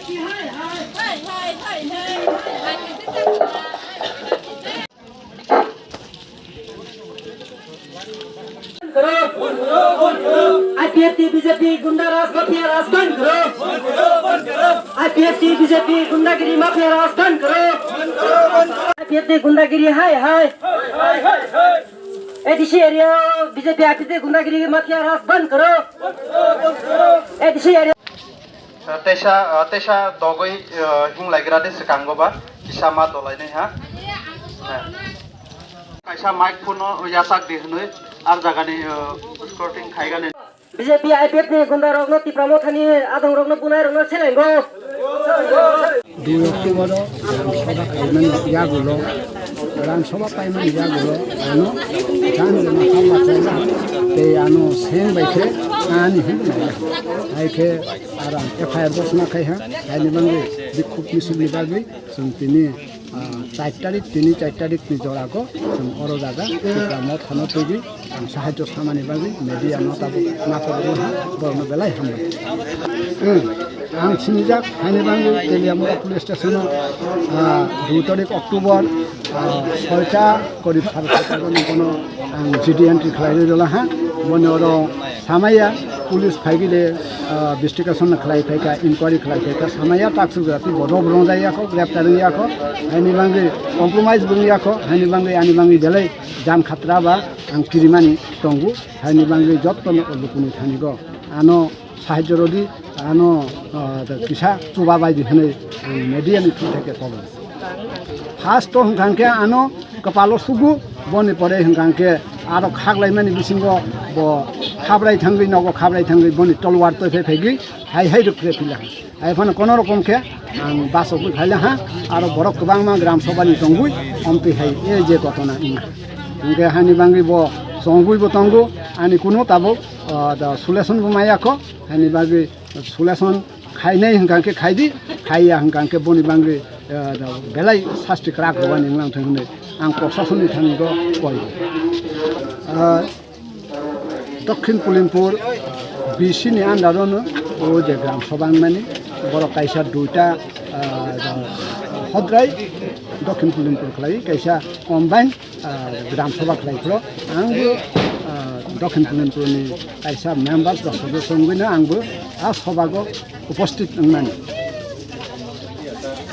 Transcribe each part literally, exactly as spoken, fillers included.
आईपीएफ ती बीजेपी गुंडा राज माफिया राज बंद करो। आईपीएफ ती बीजेपी गुंडागिरी माफिया राज बंद करो। आईपीएफ ती गुंडागिरी हाय हाय। एडीसी एरिया बीजेपी आईपीएफ ती गुंडागिरी माफिया राज बंद करो। ADC area Teisa, teisa dogwi hinglaigra de swkango ba kisa ma dolainai ha. Kaisa mic phone no yasak di hwnwi ar jagani scouting khaigani. BJP IPF ni gunda rokno Tipra Mothani adong rokno bunai rokno selengo. Dui October o Gram Sabha khaimani yagulo, Gram Sabha paimani yagulo, ano jani jani hamba chaila, tei ano seng bai khe ani hinwi nai. Hai khe Aram F I R bo suna khai ha, haini bagwi bikhuk misil ni bagwi chwng tini, ah, char tarik, tini char tarik ni jora ko chwng oro jaga Tipra Mothano twiwi ang sahajyo samani bagwi media no tabuk nakorwi ha, borokno belai hambai. Ang sinijak haini bagwi Teliamura police station o, ah, dui tarik October, ah, soita korib sare soita ni bono ang G D entry khlaiwi rwla ha, boni oro Samaya police phaigwi de, ah, investigation khlai phaikha, inquiry khlai phaikha, Samaya taksuk jati bodo brong jai yakho, greptar wng yakho, haini bagwi compromise bo wng yakho, haini bagwi ani bagwi belai jan khatra ba ang kirimani tongo, haini bagwi jotto no o lukuni thani go. Ano sahajyo rodi, ano, ah, kisa chuba bai di hwnwi ang media ni through theke kobo. First to hwnkha khe ano kwpalo sugo, boni pore hwnkha khe aro khaklaimani bisingo bo khabrai thangwi, nogo khabrai thangwi boni tolwar toi phai phaigwi hai hai rwkre phila. Hai phano kono rokom khe ang basokwi phaila ha, aro borok kwbangma gram sabha ni tongwi omtwi hai e je gotona wngkha. Hwnkhe hani bangwi bo chongwi bo tongo, ani kuno tabuk, ah, da solution bo maya kho, hani bagwi solution khainai hwnkha khe khaidi, khaiya hwnkha khe boni bagwi, ah, da belai sasti kwrak rwani wnglang thang hwnwi ang proshasonni thani go koi. Ah, Dokhin Pulimpur B C ni under o no o je gram sabha wngmani, borok kaisa duita, ah, hodrai Dokhin Pulimpur khlai, kaisa combine, ah, gram sabha khlai phro. Ang bo, ah, Dokhin Pulimpur ni kaisa members rok songwi no ang bo a sabha go uposthit wngmani.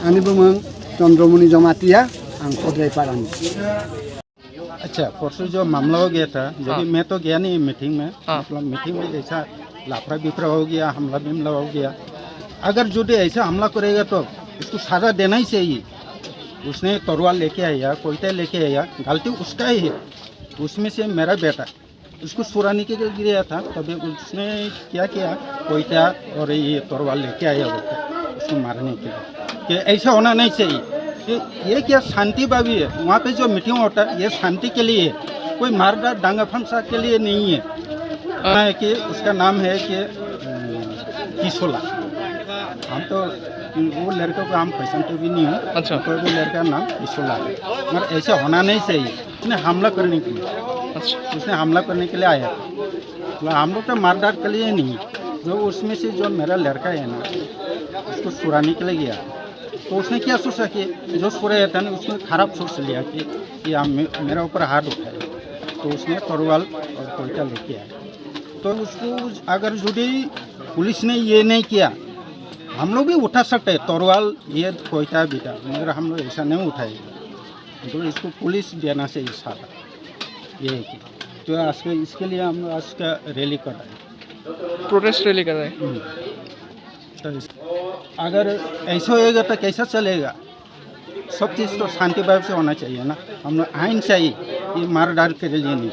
Ani bumung Chandramoni Jamatia, ang Khodrai Parani. अच्छा, परसों जो मामला हो गया था, जब हाँ। मैं तो गया नहीं मीटिंग में, हाँ। मतलब मीटिंग में जैसा लाफड़ा बिफड़ा हो गया, हमला बिमला हो गया, अगर जो भी ऐसा हमला करेगा तो उसको सजा देना ही चाहिए। उसने तलवार लेके आया, कोयता लेके आया, गलती उसका ही है। उसमें से मेरा बेटा, उसको सुराने के लिए गया था, तभी उसने क्या किया, कोयता और ये तलवार लेके आया बोलते, उसको मारने के लिए। कि ऐसा होना नहीं चाहिए। कि ये क्या शांति भावी है? वहाँ पे जो मीटिंग होता है, ये शांति के लिए है, कोई मारधाड़, दंगा फंसा के लिए नहीं है। हाँ। है कि उसका नाम है कि, अ, किशोला। हम तो वो लड़के को हम पहचानते भी नहीं हूँ। अच्छा। कोई भी लड़का नाम किशोला है, मगर ऐसा होना नहीं चाहिए। उसने हमला करने के लिए, अच्छा। उसने हमला करने के लिए आया। मतलब, हम लोग तो मारधाड़ के लिए नहीं, जो उसमें से जो मेरा लड़का है ना, उसको सुराने के लिए गया, तो उसने क्या सोचा कि जो सुराया था ना, उसने खराब सोच लिया कि, कि हम, मे-, मेरा ऊपर हाथ उठाए, तो उसने तलवार और कोयता लेके आया। तो उसको अगर यदि पुलिस ने ये नहीं किया, हम लोग भी उठा सकते हैं तलवार, ये कोयता भी था, मगर हम लोग ऐसा नहीं उठाए। तो इसको पुलिस देना चाहिए सारा, ये है कि। तो आज के, इसके लिए हम आज का रैली कर रहे हैं। प्रोटेस्ट रैली कर रहे हैं। हम्म। तो इस-, अगर ऐसा होएगा तो कैसा चलेगा? सब चीज़ तो शांति भाव से होना चाहिए ना। हम लोग आइन चाहिए, ये मारधाड़ के लिए नहीं।